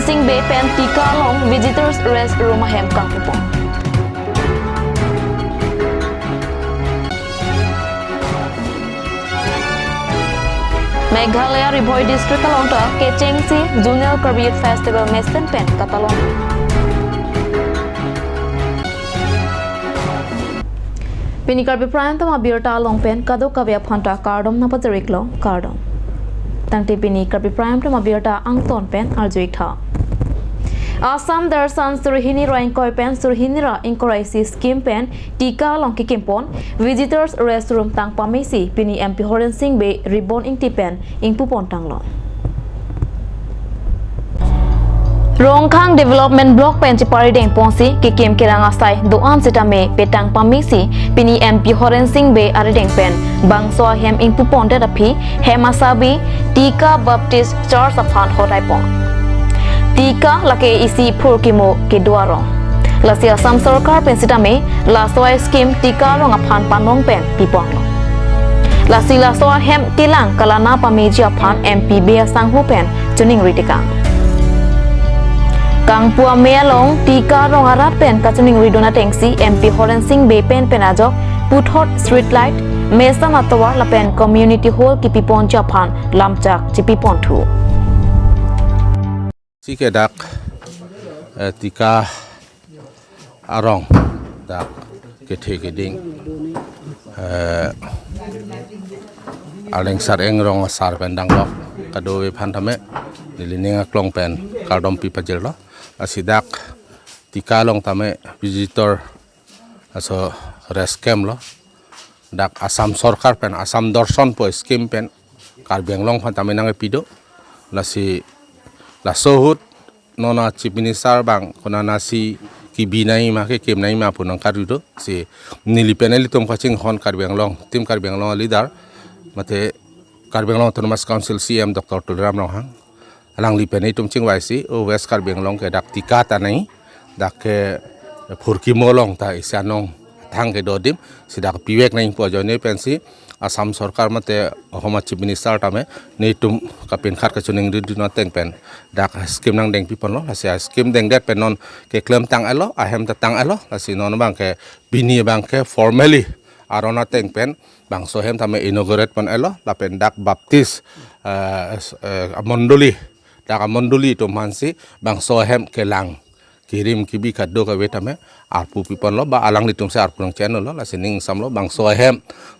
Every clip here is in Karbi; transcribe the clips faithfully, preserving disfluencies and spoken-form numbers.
Sing Bey pen tika along Visitors Rest Room ahem kangpupon. Meghalaya Ri Bhoi District along ta kechengsi Zonal Karbi Youth Festival mesen pen katalon. Pini Karbi Prime Time abirta along pen kadokave aphan ta kardom nangpajir-iklo, kardom. Tangte pini Karbi Prime Time abirta angton pen arju-iktha. Assam Darshan suri hini ra ingkoi pen suri hini ra ingkoi ra isi scheme pen tika along kekimpon Visitors Rest Room tang pamesi pini M P Horen Sing Bey ribbon ingti pen ingpupon tanglo. Rongkhang Development Block pen chipari dengponsi kekim kerang asai do-an sitame petang pamesi pini M P Horen Sing Bey arideng pen bangso ahem ingpupondet aphi hem asabi Tika Baptist Church aphan hotaipon. Tika lake isi phurkimo kedo arong. Lasi Assam Sorkar pen sitame laso a-scheme tika arong aphan panong pen piponlo. Lasi laso ahem kelang kalana pameji aphan M P Bey asangho pen choningri tekang. Kangpu amei along tika arong arat pen kachoningri dun atengsi M P Horen Sing Bey pen pen ajok puthot street light, mesan atovar lapen community hall kepiponji aphan lamchak chepiponthu. Si ke dak, eh, tika arong dak kethe keding, eh, aleng sar engrong asar pen danglok kadokave aphan tame neli ning aklong pen kardom pipajirlo. Lasi dak tika along tame visitor aso rest camp lo. Dak Assam Sorkar pen Assam Darshan pu scheme pen Karbi Anglong aphan tame nangkepi do. Lasi laso ahut non a-Chief Minister abang konatsi kebi nangji ma kekim nangji ma pu nangkarju do. Si neli pen ilitum kachinghon Karbi Anglong, Team Karbi Anglong a-leader mate Karbi Anglong Autonomous Council C E M Doctor Tuliram Ronghang, alangli pen itum chingvaisi, o West Karbi Anglong ke dak tika ta nangji, dak ke phurkimo along ta isi anong thang kedo adim, si dak pivek nangji pu ajoine pensi Assam Sorkar mate ahoma Chief Minister tame netum kapinkhat kachoningri dun ateng pen dak scheme nangdeng piponlo. Lasi a-scheme dengdet pen non keklem tang-etlo, ahem ta tang-etlo. Lasi non abang ke pini abang ke formally aron ateng pen bangso ahem tame inaugurate pon-etlo lapen dak Baptist, eh, eh, amondoli, dak amondoli atum aphansi bangso ahem kelang kirim kibi kadokave tame arpu piponlo, ba alanglitum si arpu nangchenlo. Lasi ning samlo bangso ahem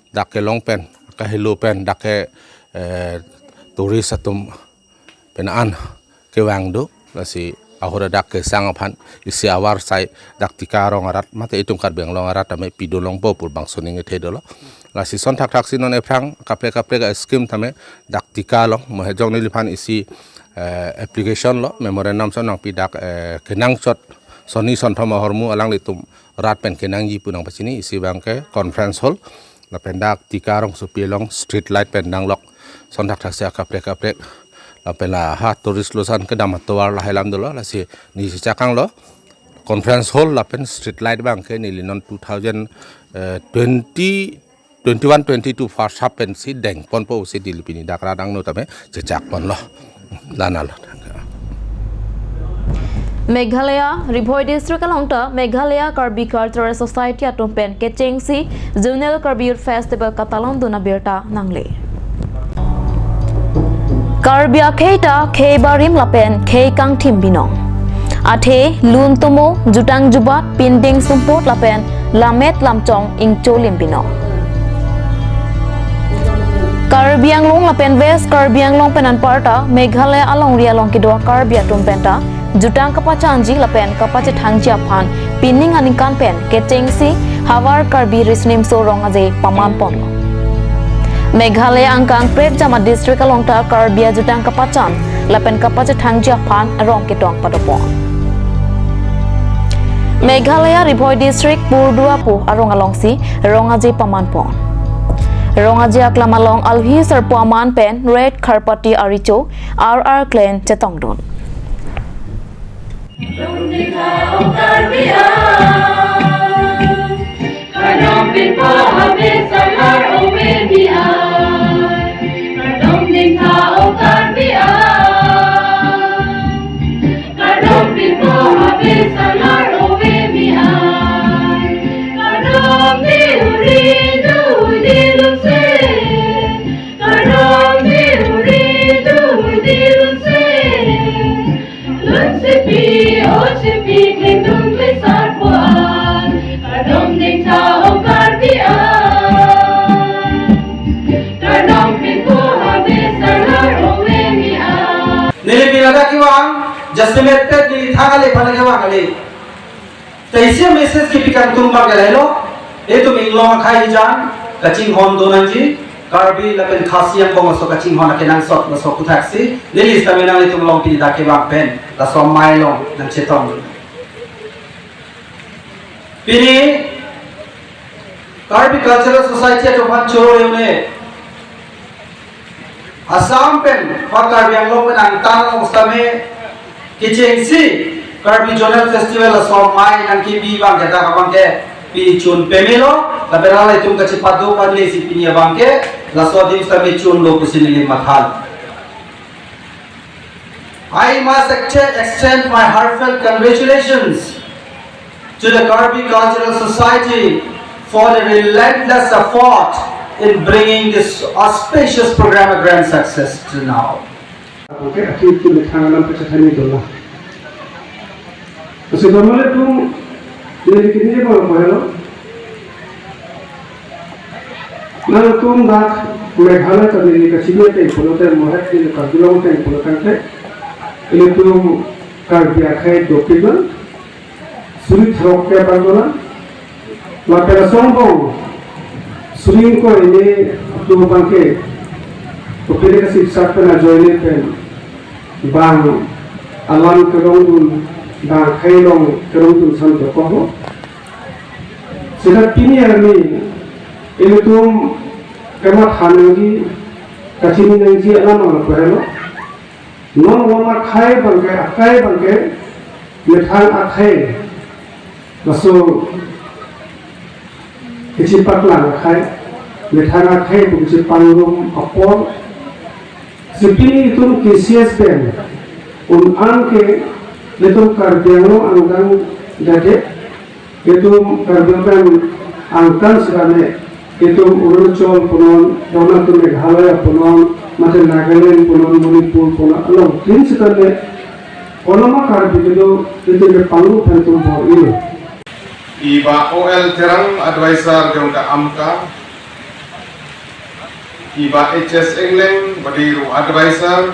dak kelong pen, kahelo pen dak ke, eh, tourist atum pen an kevang do. Lasi ahut adak kesang aphan isi avarsai dak tika arong arat mate itum Karbi Anglong arat tame pidun longpo pu bangso ning kethe dolo. Lasi son thakthak si non ephrang kaprek kaprek a-scheme tame dak tika along mo hejong neliphan isi, eh, application lo, memorandum son nangpi dak, eh, kenangsot sonni sonthom ahormu alanglitum rat pen kenangji pu nangpachini. Isi abang ke conference hall lapen dak tika arongsopi along street light pen danglok son thakthak si akaprek kaprek. Lapen la ha tourist losan kedam atovar lahai alam dolo. Lasi neli chechak tanglo conference hall lapen street light abang ke neli non two thousand, eh, twenty, twenty-one twenty-two first half pensi dengponpo pusi neli pini dak rat angno tame chechak ponlo. La-an lo. Meghalaya, Ri Bhoi District along ta Meghalaya Karbi Cultural Society atum pen kechengsi Zonal Karbi Youth Festival katalon dun abirta nangle. Karbi akhei ta khei barim lapen khei kangthim binong. Athe lun tomo, jutang jubat, pinding sumpot lapen lammet lamchong ingcholim binong. Karbi Anglong lapen West Karbi Anglong pen anparta Meghalaya alongri along kedo a-Karbi atum penta jutang kapachanji lapen kapachethangji aphan pining aningkan pen kechengsi Havar Karbi Riso-Nimso Rong Aje pamanponlo. Meghalaya angkang prekjam a-district along ta Karbi ajutang kapachan lapen kapachethangji aphan rong ketong padopon. Meghalaya Ri Bhoi District Purduwa pu arong alongsi Rong Aje pamanpon. Rong Aje aklam along alohi sarpo aman pen Red Kharpati arecho R R Clan chetongdun. Jasemet pet neli thang ale aphan kevang ale. Teisi message kipi kangtung abang ke lahelo. Itum Inglong akhei jan kachinghon do nangji. Karbi lapen Khasi angbong aso kachinghon akenangsot laso aphuthaksi neli sitame nanglitum along pini dak kevang pen laso amei along nangchetong. Pini Karbi Cultural Society atum aphan choro-e un-e. Assam pen, pa Karbi Anglong pen angtan along sitame kechengsi Karbi Zonal Festival laso amei nangkebi abang ke dak abang ke pini chun pemelo, lapen hala itum kachepado panle si pini abang ke laso adim sitame chunlo pusi neli matha. I must ex- extend my heartfelt congratulations to the Karbi Cultural Society for the relentless effort in bringing this auspicious program a grand success to now. Okay, I think to the Tangalam Pachachani Dola. Kasi normally kung nelikin je bang apa ya lo? Nangtum dak Meghalaya ta neli kachini ateng pulote, mohet neli Karbi Anglong ateng pulo tangte, ilitum Karbi akhei dopik lang, suri throk ke abang dolang, lapen asong bong suri ingkoi hini atum abang ke, kopine kasi sak pen ajoine pen bang alam kelongdun, bang akhei along kelongdun san dokok ho. Seta pini arni ilitum kematha nangji, kachini nangji alam abang lahelo. Non non akhei abang ke, akhei abang ke methang akhei. Laso kachepaklang akhei, methang akhei pu kachepangrum apor. Si pini itum K C S pen un-an ke ilitum Karbi Anglong angdeng dade, itum Karbi Anglong angtan sitame, itum Arunachal punon, dona itum Meghalaya punon, mate Nagaland punon, Manipur punon, along tin sitame, konoma Karbi kedo, itum kepangrum pen itum bor-ilo. Iba O L Terang, advisor jongka AMCA. Iba H S Engleng, badi ru advisor.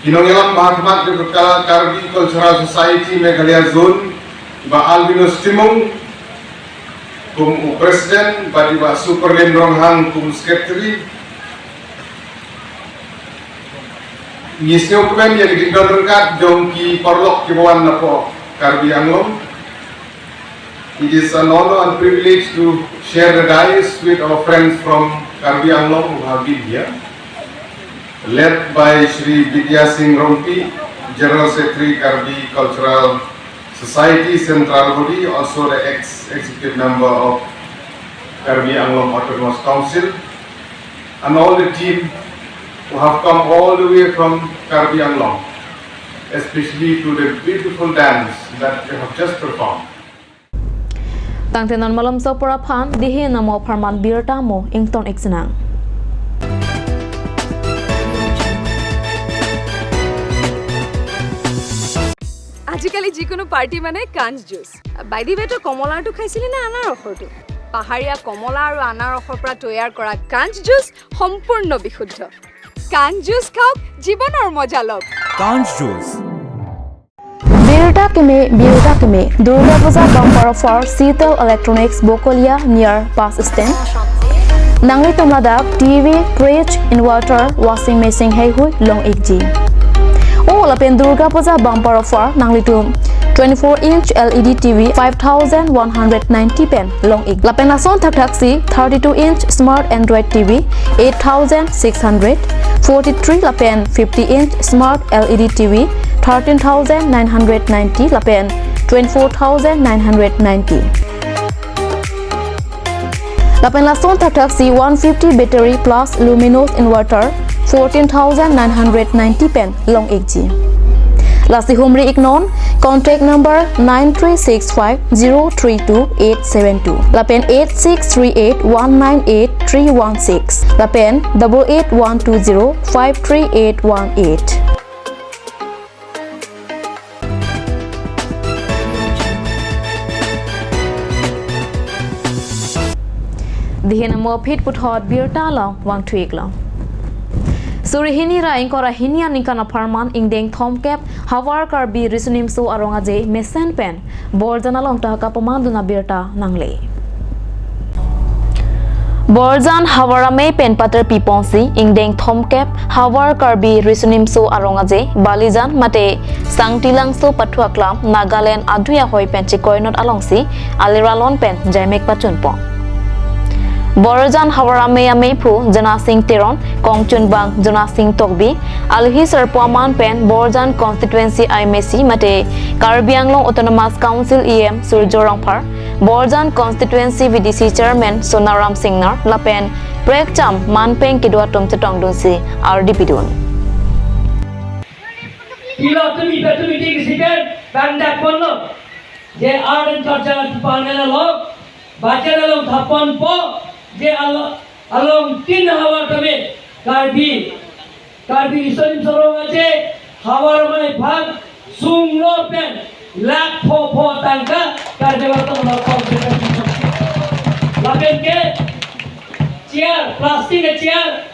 Inong ilam bahat mat jongka Karbi Cultural Society Meghalaya Zone, iba Albinus Timung kum u president, badi iba Superlin Ronghang kum secretary. Ngisneo kemen ya keding don rengkat jongki parlok kibawan lapu Karbi Anglong. It is an honor and privilege to share the dais with our friends from Karbi Anglong who have been here, led by Shri Bidya Singh Rongpi, General Secretary Karbi Cultural Society Central Body, also the ex-executive member of Karbi Anglong Autonomous Council, and all the team who have come all the way from Karbi Anglong, especially to the beautiful dance that you have just performed. Tangte non malomso apor aphan, dihe namo apharman birta mo ington iksinang. আজিকালি যিকোনো পাৰ্টি মানে কাঞ্চ juice. By the ৱে, তই কমলাৰটো খাইছিলি নে আনাৰসৰটো? পাহাৰীয়া কমলা আৰু আনাৰসৰ পৰা তৈয়াৰ কৰা কাঞ্চ জুচ সম্পূৰ্ণ বিশুদ্ধ। কাঞ্চ জুচ খাওক, জীৱনৰ মজা লওক। Kanch Juice. Birta keme, birta keme, Durga Puja bumper offer, Sital Electronics, Bokolia, near bus stand. Nanglitum ladak T V, fridge, inverter, washing machine heihui long-ikji. O lapen Durga Puja bumper offer nanglitum twenty-four inch L E D T V five thousand one hundred ninety pen long-ik. Lapen lason thakthaksi thirty-two inch smart Android T V eight thousand six hundred, forty-three lapen fifty inch smart L E D T V thirteen thousand nine hundred ninety lapen twenty-four thousand nine hundred ninety. Lapen lason thakthaksi one fifty battery plus luminous inverter fourteen thousand nine hundred ninety pen long-ikji. Lasi humri-iknon, contact number nine three six five zero three two eight seven two lapen eight six three eight one nine eight three one six lapen double eight one two zero five three eight one eight. Dihe namo aphi puthot birta along vangthu-iklong. Suri hini ra ingkoi ra hini aningkan apharman ingdeng thomkep Havar Karbi Riso Nimso Arong Aje mesen pen Borjan along ta kapaman dun abirta nangle. Borjan Havar Amei pen paterpi ponsi ingdeng thomkep Havar Karbi Riso Nimso Arong Aje Balijan mate Sangti Langso Pathu Aklam Nagaland adui ahoi pen chekoi not alongsi aliralon pen jaimek pachun pon. Borjan Havar Amei ameiphu Jana Sing Teron, kongchunbang Jana Sing Tokbi, alohi sarpo aman pen Borjan constituency I M A C mate Karbi Anglong Autonomous Council E M Surjo Rongphar, Borjan constituency V D C chairman Sonaram Singnar lapen prekjam manpeng kedo atum chetongdunsi ardi pidun. Pilo tumi pe tumi ting sipen bangdak ponlo. Je art and culture department along, budget along thapon po, je alo-, along tin havar tame, Karbi, Karbi Riso Nimso Arong Aje, Havar Amei aphan, sumlo pen, lakh pho pho tangka, Karbi Anglong Autonomous Council pen. Lapen ke, chair, plastic ke chair,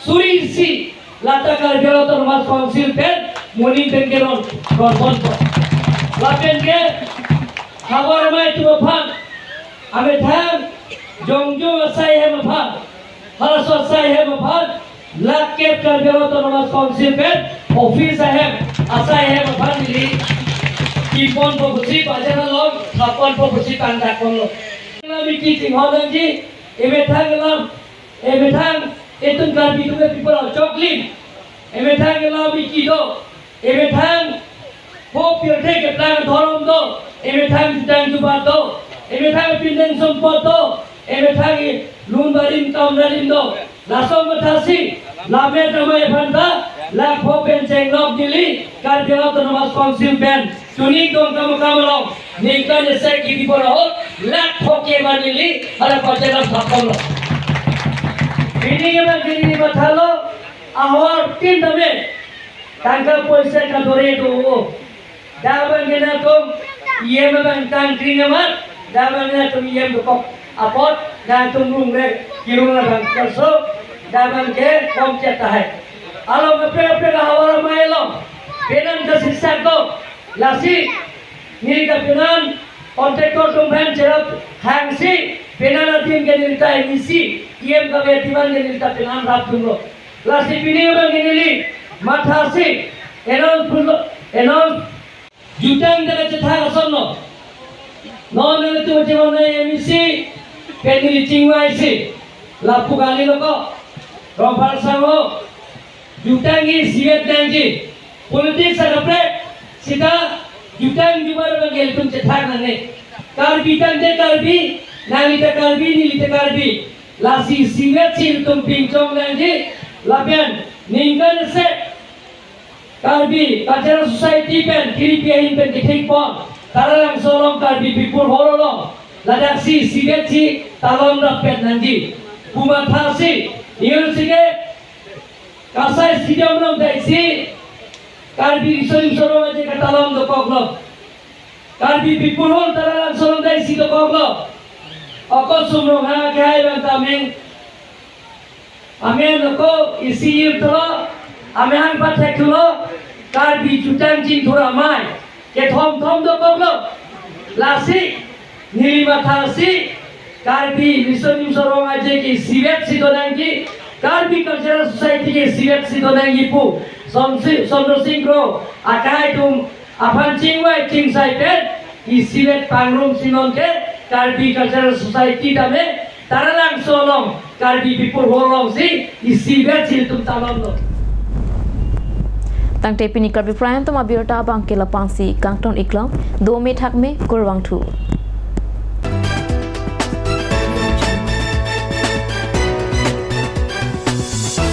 suri isi, lata Karbi Anglong Autonomous Council pen, moning pen keron, ron pon po. Lapen ke, Havar Amei atum aphan, amethang, jongjong asai hem aphan, halaso asai hem aphan, lakh kep Karbi Anglong Autonomous Council pen, office ahem, asai hem aphan neli, kipon po pusi, budget along, thapon po pusi, pangdak ponlo. Nami kiching honangji, emethang alam, emethang, itum Karbi atum ke people of chocolate. Emethang alam iki do. Emethang pho pirthe keplang dhorom do. Emethang jutang jubat do. Emethang pindeng sompot do. Emethang lun barim kam rarim do. Laso mathasi, lammet amei aphan ta, lakh pho pen chenglok neli, Karbi Anglong Autonomous Council pen, tunik dong kam kam along, ningkan isi kidi pon ahut, lakh pho ke ma neli, hala pachelam thapon lo. Pini ke ma kini mathalo, ahor tin tame, tangka poisa kadore do. Dak abang ke nangtum E M abang tangkring amat, dak abang nangtum E M dokok apot, nangtum rung re, kirung abang kerso, dak abang ke kom chet tahai. Along kaprek kaprek Havar Amei along, penan kasisak do, lasi, neli kapenan, contractor atum aphan cherap hangsi, penan adim ke neli ta M E C, E M kave timan ke neli ta penan rap dunlo. Lasi pini abang ke neli, mathasi, announce pulo, announce, jutang ta kachethak ason lo. Non nangtum chimon na M E C, pen neli chingvaisi. Lapu kalilo ko. Rongphar sangho. Jutang isivet nangji. Politics akaprek. Sita jutang jubar abang ke ilitum chethak nangne. Karbi tangte Karbi, nangli ta Karbi, neli ta Karbi. Lasi isivetsi ilitum pinchong nangji. Lapen ningkan isi. Karbi Cultural Society pen, kiripi ahin pen kethek pon, Taralangso along Karbi People Hall along, ladaksi isivetsi talon rapet nangji. Pu mathasi, news ke, Kasai Stadium along daisi, Karbi Riso Nimso Arong Aje katalon dokoklo. Karbi People Hall Taralangso along daisi dokoklo. Oko sumrong ha kehai bang tameng. Amen ko isi ir tolo, amen pathek tolo, Karbi jutang jin thura mai, kethom thom dokoklo, lasi, neli mathasi, Karbi Riso Nimso Arong Aje ke isivetsi donangji, Karbi Cultural Society ke isivetsi donangji pu, Somsi-, Somdo Sing Kro, akai atum, aphan chingvai chingsai pen, isivet pangrumsi non ke, Karbi Cultural Society tame, Taralangso along, Karbi People Hall alongsi, isivetsi ilitum talonlo. Tangte pini Karbi Prime Time abirta abang ke lapu-ansi kangton iklo, dome thakme kurvangthu.